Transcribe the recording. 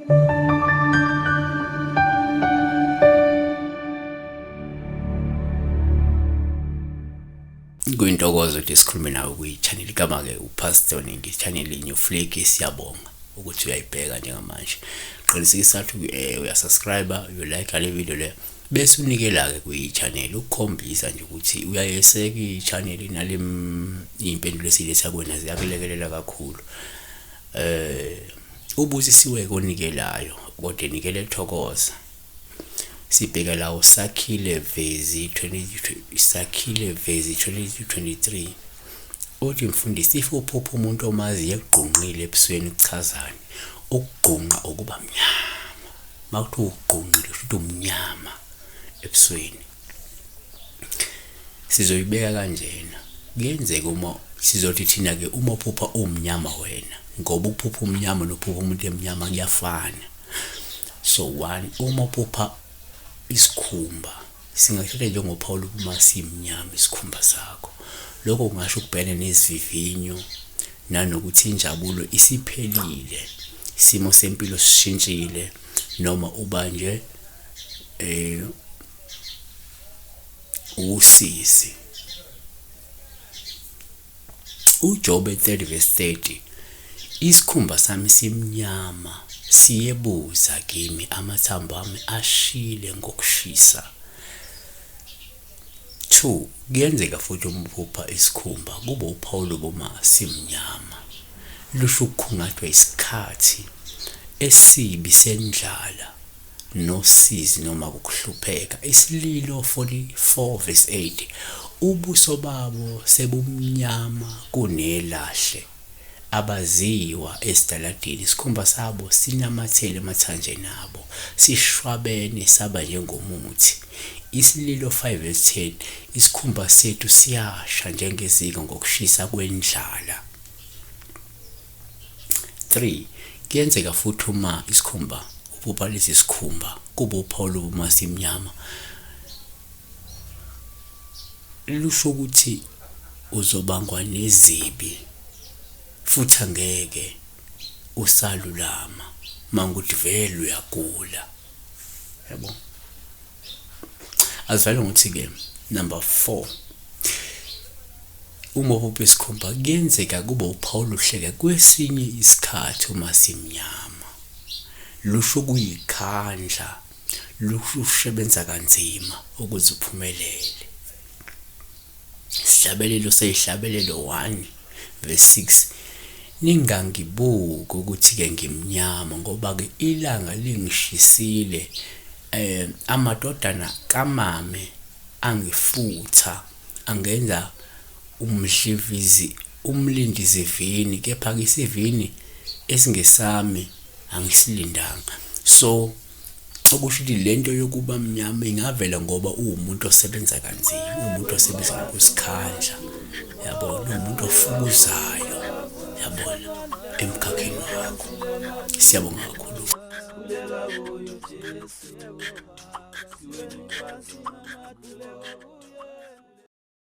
Kuyintokozo ukuthi sikhulume nawe kwi-channel igama-ke uPastor Ningi, channel New Flick. Siyabonga ukuthi uyayibheka njengamanje. Qinisekisa ukuthi uyasubscribe, uyolike le video le bese unikela-ke kwi-channel ukukhombisa nje ukuthi uyayeseka i-channel nale iy'mpendulo esiletha kuwena ziyakulekelela kakhulu. Ubusisiwe konikelayo kodwa enikela ethokoza. Sibheka la uSakhile Vezi 20 Sakhile Vezi 2023 uthi mfundisi if uphupha umuntu omaziyo ekugqunqile ebusweni kuchazani? Ukugqunqa ukuba mnyama. Makuthiwa ugqunqile kusho ukuthi umnyama ebusweni. Sizoyibeka kanjena, kuyenzeka uma sizothi thina-ke uma uphupha umnyama wena ngoba ukuphupha umnyama nokuphupha umuntu emnyama kuyafana. So one, uma uphupha isikhumba singathatha njengophawu lokuba simnyama isikhumba sakho. Lokho kungasho ukubhekana nezivivinyo nanokuthi injabulo isiphelile, isimo sempilo sishintshile noma ubanjwe usizi. UJobe 30 verse 30 Isikhumba sami simnyama siyebuza kimi, amathambo ami ashile ngokushisa. 2 kuyenzeka futhi uma uphupha isikhumba kube uphawu lobuma simnyama, lusho ukukhungathwa isikhathi esibi sendlala nosizi noma ukuhlupheka. Isililo 44 verse 8 Ubuso babo sebumnyama kunelahle, abaziwa esitaladini, isikhumba sabo sinamathele emathanjeni abo, sishwabene saba njengomuthi. Isililo 5 verse 10 Isikhumba sethu siyasha njengeziko ngokushisa kwendlala. 3 kuyenzeka futhi uma isikhumba uphupha lesi sikhumba kuba uphawu lobuma simnyama lusho ukuthi uzobangwa nezibi futhi angeke usalulama mangukuthi vele uyagula yabo. Azivale ngokuthi-ke number 4 uma uphupha isikhumba kuyenzeka kube uphawu oluhleke kwesinye isikhathi uma simnyama, lusho ukuyikhandla, lusho ukusebenza kanzima ukuze uphumelele. Isihlabelelo seyihlabelelo 1 verse 6 Ningangibuki ukuthi-ke ngimnyama ngoba-ke ilanga lingishisile, amadodana kamame angifutha angenza umdlivizi umlindizivini kepha-ke isivini esingesami angisilindanga. So okusho ukuthi lento yokuba mnyama ingavela ngoba uwumuntu osebenza kanzima, uwumuntu osebenza ngokuzikhandla, yabona, uwumuntu ofukuzayo, yabona, emkhakheni wakho. Siyabonga kakhulu.